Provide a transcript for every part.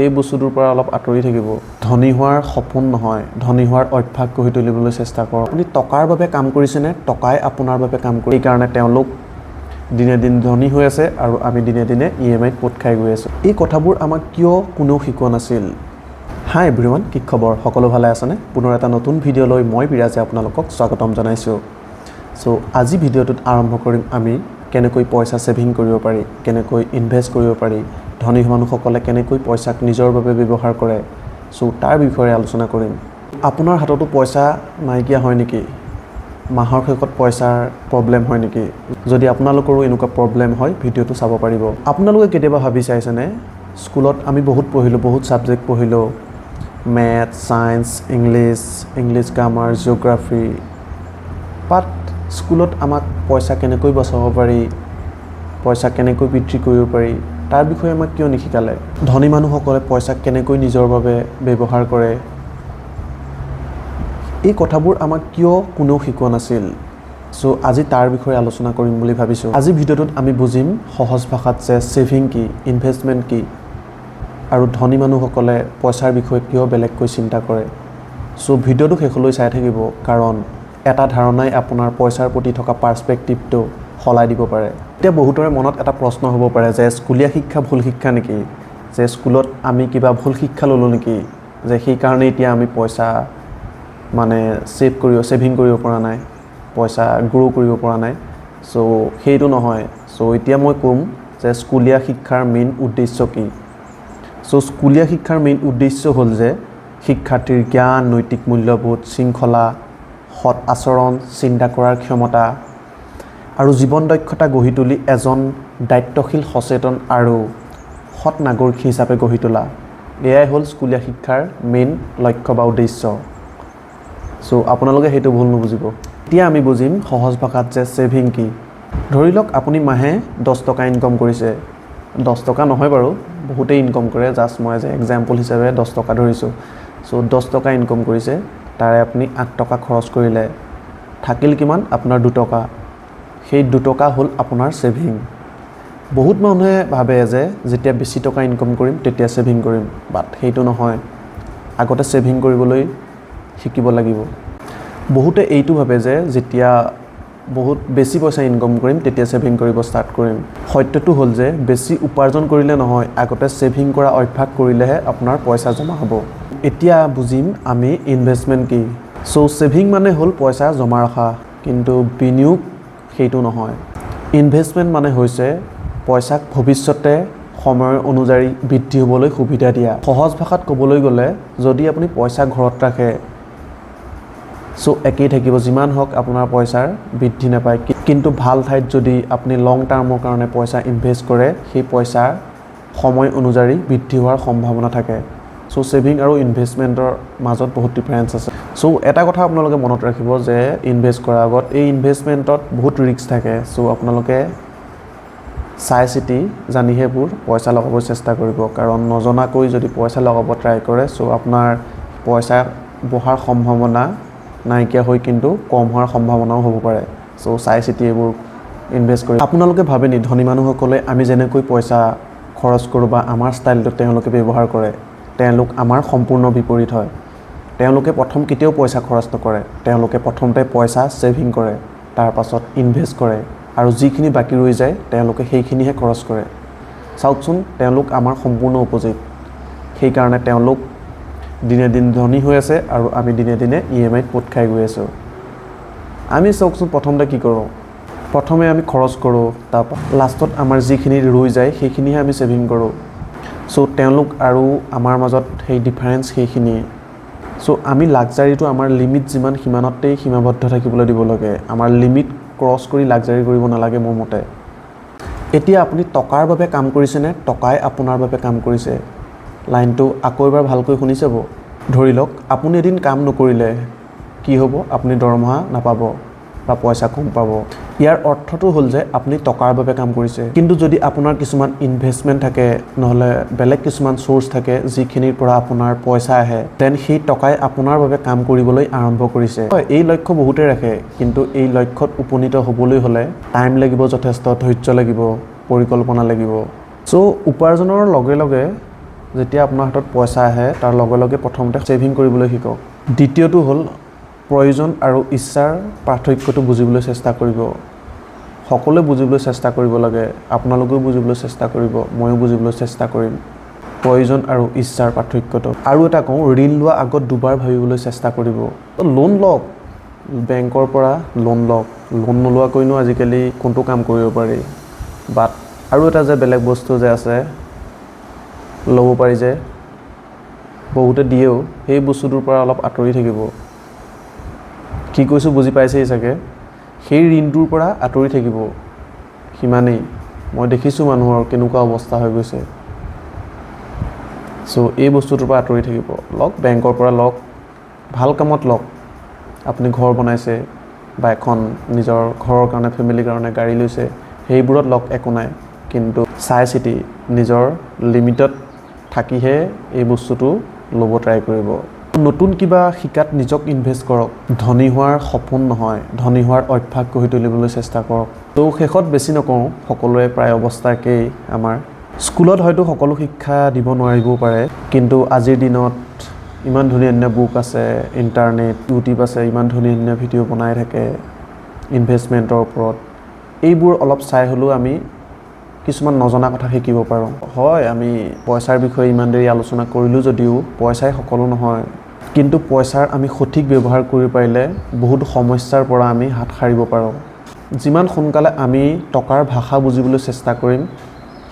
এই বস্তুটোৰ পৰা অলপ আঁতৰি থাকিব। ধনী হোৱাৰ সপোন নহয়, ধনী হোৱাৰ অভ্যাস গঢ়ি তুলিবলৈ চেষ্টা কৰক। আপুনি টকাৰ বাবে কাম কৰিছেনে টকাই আপোনাৰ বাবে কাম কৰি? সেইকাৰণে তেওঁলোক দিনে দিন ধনী হৈ আছে আৰু আমি দিনে দিনে ইএমআইত পোত খাই গৈ আছোঁ। এই কথাবোৰ আমাক কিয় কোনেও শিকোৱা নাছিল? হাই এভৰিৱান, কি খবৰ? সকলো ভালে আছেনে? পুনৰ এটা নতুন ভিডিঅ' লৈ মই বিৰাজে আপোনালোকক স্বাগতম জনাইছোঁ। চ' আজি ভিডিঅ'টোত আৰম্ভ কৰিম আমি কেনেকৈ পইচা ছেভিং কৰিব পাৰি, কেনেকৈ ইনভেষ্ট কৰিব পাৰি, ধনী মানুহসকলে কেনেকৈ পইচাক নিজৰ বাবে ব্যৱহাৰ কৰে, চ' তাৰ বিষয়ে আলোচনা কৰিম। আপোনাৰ হাততো পইচা নাইকিয়া হয় নেকি? মাহৰ শেষত পইচাৰ প্ৰব্লেম হয় নেকি? যদি আপোনালোকৰো এনেকুৱা প্ৰব্লেম হয়, ভিডিঅ'টো চাব পাৰিব। আপোনালোকে কেতিয়াবা ভাবি চাইছেনে, স্কুলত আমি বহুত পঢ়িলোঁ, বহুত ছাবজেক্ট পঢ়িলোঁ, math, science, English, English grammar, geography, but স্কুলত আমাক পইচা কেনেকৈ বচাব পাৰি, পইচা কেনেকৈ বৃদ্ধি কৰিব পাৰি, তাৰ বিষয়ে আমাক কিয় নিশিকালে? ধনী মানুহসকলে পইচাক কেনেকৈ নিজৰ বাবে ব্যৱহাৰ কৰে, এই কথাবোৰ আমাক কিয় কোনেও শিকোৱা নাছিল? চ' আজি তাৰ বিষয়ে আলোচনা কৰিম বুলি ভাবিছোঁ। আজি ভিডিঅ'টোত আমি বুজিম সহজ ভাষাত যে ছেভিং কি, ইনভেষ্টমেণ্ট কি আৰু ধনী মানুহসকলে পইচাৰ বিষয়ে কিয় বেলেগকৈ চিন্তা কৰে। চ' ভিডিঅ'টো শেষলৈ চাই থাকিব, কাৰণ এটা ধাৰণাই আপোনাৰ পইচাৰ প্ৰতি থকা পাৰ্চপেক্টিভটো সলাই দিব পাৰে। এতিয়া বহুতৰে মনত এটা প্ৰশ্ন হ'ব পাৰে যে স্কুলীয়া শিক্ষা ভুল শিক্ষা নেকি, যে স্কুলত আমি কিবা ভুল শিক্ষা ল'লোঁ নেকি, যে সেইকাৰণে এতিয়া আমি পইচা মানে ছেভিং কৰিব পৰা নাই, পইচা গ্ৰ' কৰিব পৰা নাই। চ' সেইটো নহয়। চ' এতিয়া মই ক'ম যে স্কুলীয়া শিক্ষাৰ মেইন উদ্দেশ্য কি। চ' স্কুলীয়া শিক্ষাৰ মেইন উদ্দেশ্য হ'ল যে শিক্ষাৰ্থীৰ জ্ঞান, নৈতিক মূল্যবোধ, শৃংখলা, সৎ আচৰণ, চিন্তা কৰাৰ ক্ষমতা আৰু জীৱন দক্ষতা গঢ়ি তুলি এজন দায়িত্বশীল, সচেতন আৰু সৎ নাগৰিক হিচাপে গঢ়ি তোলা। এয়াই হ'ল স্কুলীয়া শিক্ষাৰ মেইন লক্ষ্য বা উদ্দেশ্য। চ' আপোনালোকে সেইটো ভুল নুবুজিব। এতিয়া আমি বুজিম সহজ ভাষাত যে ছেভিং কি। ধৰি লওক আপুনি মাহে 10 টকা ইনকম কৰিছে। 10 টকা নহয় বাৰু, বহুতেই ইনকম কৰে, জাষ্ট মই এজ এক্সাম্পল হিচাপে 10 টকা ধৰিছোঁ। চ' 10 টকা ইনকম কৰিছে, তাৰে আপুনি 8 টকা খৰচ কৰিলে, থাকিল কিমান আপোনাৰ? 2 টকা। সেই 2 টকা হ'ল আপোনাৰ ছেভিং। বহুত মানুহে ভাবে যে যেতিয়া বেছি টকা ইনকম কৰিম, তেতিয়া ছেভিং কৰিম, বাট সেইটো নহয়। আগতে ছেভিং কৰিবলৈ শিকিব লাগিব। বহুতে এইটো ভাবে যে যেতিয়া বহুত বেছি পইচা ইনকম কৰিম, তেতিয়া ছেভিং কৰিব ষ্টাৰ্ট কৰিম। সত্যটো হ'ল যে বেছি উপাৰ্জন কৰিলে নহয়, আগতে ছেভিং কৰা অভ্যাস কৰিলেহে আপোনাৰ পইচা জমা হ'ব। এতিয়া বুজিম আমি ইনভেষ্টমেণ্ট কি। চ' ছেভিং মানে হ'ল পইচা জমা ৰখা, কিন্তু বিনিয়োগ সেইটো নহয়। ইনভেষ্টমেণ্ট মানে হৈছে পইচাক ভৱিষ্যতে সময়ৰ অনুযায়ী বৃদ্ধি হ'বলৈ সুবিধা দিয়া। সহজ ভাষাত ক'বলৈ গ'লে, যদি আপুনি পইচা ঘৰত ৰাখে, চ' একেই থাকিব, যিমান হওক আপোনাৰ পইচাৰ বৃদ্ধি নাপায়। কিন্তু ভাল ঠাইত যদি আপুনি লং টাৰ্মৰ কাৰণে পইচা ইনভেষ্ট কৰে, সেই পইচাৰ সময় অনুযায়ী বৃদ্ধি হোৱাৰ সম্ভাৱনা থাকে। চ' ছেভিং আৰু ইনভেষ্টমেণ্টৰ মাজত বহুত ডিফাৰেঞ্চ আছে। চ' এটা কথা আপোনালোকে মনত ৰাখিব যে ইনভেষ্ট কৰাৰ আগত এই ইনভেষ্টমেণ্টত বহুত ৰিস্ক থাকে। চ' আপোনালোকে চাই চিতি জানিহে এইবোৰ পইচা লগাব চেষ্টা কৰিব, কাৰণ নজনাকৈ যদি পইচা লগাব ট্ৰাই কৰে, চ' আপোনাৰ পইচা বঢ়াৰ সম্ভাৱনা নাইকিয়া হৈ কিন্তু কম হোৱাৰ সম্ভাৱনাও হ'ব পাৰে। চ' চাই চিতি এইবোৰ ইনভেষ্ট কৰি। আপোনালোকে ভাবে নি, ধনী মানুহসকলে আমি যেনেকৈ পইচা খৰচ কৰোঁ বা আমাৰ ষ্টাইলটো তেওঁলোকে ব্যৱহাৰ কৰে? তেওঁলোক আমাৰ সম্পূৰ্ণ বিপৰীত হয়। তেওঁলোকে প্ৰথম কেতিয়াও পইচা খৰচ নকৰে। তেওঁলোকে প্ৰথমতে পইচা ছেভিং কৰে, তাৰপাছত ইনভেষ্ট কৰে আৰু যিখিনি বাকী ৰৈ যায়, তেওঁলোকে সেইখিনিহে খৰচ কৰে। চাওকচোন, তেওঁলোক আমাৰ সম্পূৰ্ণ অপজিট। সেইকাৰণে তেওঁলোক দিনে দিন ধনী হৈ আছে আৰু আমি দিনে দিনে ইএমআইত পোত খাই গৈ আছোঁ। আমি চাওকচোন, প্ৰথমতে কি কৰোঁ? প্ৰথমে আমি খৰচ কৰোঁ, তাৰপৰা লাষ্টত আমাৰ যিখিনি ৰৈ যায়, সেইখিনিহে আমি ছেভিং কৰোঁ। চ' তেওঁলোক আৰু আমাৰ মাজত সেই ডিফাৰেঞ্চ সেইখিনিয়ে। চ' আমি লাক্সাৰীটো আমাৰ লিমিট যিমান, সিমানতেই সীমাবদ্ধ থাকিবলৈ দিব লাগে। আমাৰ লিমিট ক্ৰছ কৰি লাক্সাৰী কৰিব নালাগে মোৰ মতে। এতিয়া আপুনি টকাৰ বাবে কাম কৰিছেনে টকাই আপোনাৰ বাবে কাম কৰিছে? লাইনটো আকৌ এবাৰ ভালকৈ শুনি চাব। ধৰি লওক আপুনি এদিন কাম নকৰিলে কি হ'ব? আপুনি দৰমহা নাপাব বা পইচা কম পাব। ইয়াৰ অৰ্থটো হ'ল যে আপুনি টকাৰ বাবে কাম কৰিছে। কিন্তু যদি আপোনাৰ কিছুমান ইনভেষ্টমেণ্ট থাকে, নহ'লে বেলেগ কিছুমান চ'ৰ্চ থাকে, যিখিনিৰ পৰা আপোনাৰ পইচা আহে, then সেই টকাই আপোনাৰ বাবে কাম কৰিবলৈ আৰম্ভ কৰিছে। হয়, এই লক্ষ্য বহুতে ৰাখে, কিন্তু এই লক্ষ্যত উপনীত হ'বলৈ হ'লে টাইম লাগিব যথেষ্ট, ধৈৰ্য লাগিব, পৰিকল্পনা লাগিব। চ' উপাৰ্জনৰ লগে লগে যেতিয়া আপোনাৰ হাতত পইচা আহে, তাৰ লগে লগে প্ৰথমতে ছেভিং কৰিবলৈ শিকক। দ্বিতীয়টো হ'ল প্ৰয়োজন আৰু ইচ্ছাৰ পাৰ্থক্যটো বুজিবলৈ চেষ্টা কৰিব। সকলোৱে বুজিবলৈ চেষ্টা কৰিব লাগে। আপোনালোকেও বুজিবলৈ চেষ্টা কৰিব, ময়ো বুজিবলৈ চেষ্টা কৰিম প্ৰয়োজন আৰু ইচ্ছাৰ পাৰ্থক্যটো। আৰু এটা কওঁ, ঋণ লোৱা আগত দুবাৰ ভাবিবলৈ চেষ্টা কৰিব। লোন লওক, বেংকৰ পৰা লোন লওক। লোন নোলোৱাকৈনো আজিকালি কোনটো কাম কৰিব পাৰি? বাট আৰু এটা যে বেলেগ বস্তু যে আছে, ল'ব পাৰি যে, বহুতে দিয়েও, সেই বস্তুটোৰ পৰা অলপ আঁতৰি থাকিব। কি কৈছোঁ বুজি পাইছেই চাগে। সেই ঋণটোৰ পৰা আঁতৰি থাকিব, সিমানেই। মই দেখিছোঁ মানুহৰ কেনেকুৱা অৱস্থা হৈ গৈছে। চ' এই বস্তুটোৰ পৰা আঁতৰি থাকিব। লওক, বেংকৰ পৰা লওক, ভাল কামত লওক। আপুনি ঘৰ বনাইছে বা এখন নিজৰ ঘৰৰ কাৰণে, ফেমিলিৰ কাৰণে গাড়ী লৈছে, সেইবোৰত লওক, একো নাই। কিন্তু চাই চিতি নিজৰ লিমিটত থাকিহে এই বস্তুটো ল'ব ট্ৰাই কৰিব। নতুন কিবা শিকাত নিজক ইনভেষ্ট কৰক। ধনী হোৱাৰ সপোন নহয়, ধনী হোৱাৰ অভ্যাস গঢ়ি তুলিবলৈ চেষ্টা কৰক। ত' শেষত বেছি নকওঁ, সকলোৰে প্ৰায় অৱস্থা একেই। আমাৰ স্কুলত হয়তো সকলো শিক্ষা দিব নোৱাৰিবও পাৰে, কিন্তু আজিৰ দিনত ইমান ধুনীয়া ধুনীয়া বুক আছে, ইণ্টাৰনেট, ইউটিউব আছে, ইমান ধুনীয়া ধুনীয়া ভিডিঅ' বনাই থাকে ইনভেষ্টমেণ্টৰ ওপৰত। এইবোৰ অলপ চাই হ'লেও আমি কিছুমান নজনা কথা শিকিব পাৰোঁ। হয়, আমি পইচাৰ বিষয়ে ইমান দেৰি আলোচনা কৰিলোঁ যদিও পইচাই সকলো নহয়, কিন্তু পইচাৰ আমি সঠিক ব্যৱহাৰ কৰিব পাৰিলে বহুত সমস্যাৰ পৰা আমি হাত সাৰিব পাৰোঁ। যিমান সোনকালে আমি টকাৰ ভাষা বুজিবলৈ চেষ্টা কৰিম,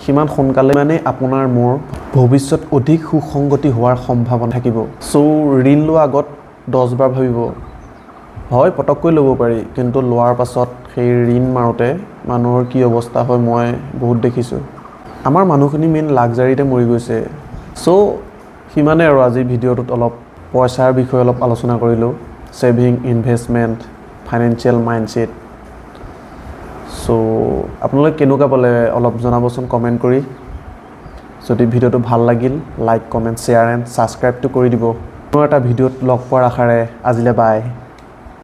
সিমান সোনকালে মানে আপোনাৰ মোৰ ভৱিষ্যত অধিক সুসংগতি হোৱাৰ সম্ভাৱনা থাকিব। চ' ঋণ লোৱাৰ আগত 10বাৰ ভাবিব। হয়, পটককৈ ল'ব পাৰি, কিন্তু লোৱাৰ পাছত সেই ঋণ মাৰোঁতে মানুহৰ কি অৱস্থা হয়, মই বহুত দেখিছোঁ। আমাৰ মানুহখিনি মেইন লাক্সাৰীতে মৰি গৈছে। চ' সিমানে আৰু। আজিৰ ভিডিঅ'টোত অলপ পইচাৰ বিষয়ে অলপ আলোচনা কৰিলোঁ, ছেভিং, ইনভেষ্টমেণ্ট, ফাইনেন্সিয়েল মাইণ্ডছেট। চ' আপোনালোকে কেনেকুৱা পালে অলপ জনাবচোন কমেণ্ট কৰি। যদি ভিডিঅ'টো ভাল লাগিল, লাইক, কমেণ্ট, শ্বেয়াৰ এণ্ড ছাবস্ক্ৰাইবটো কৰি দিব। পুনৰ এটা ভিডিঅ'ত লগ পোৱাৰ আশাৰে আজিলৈ বাই।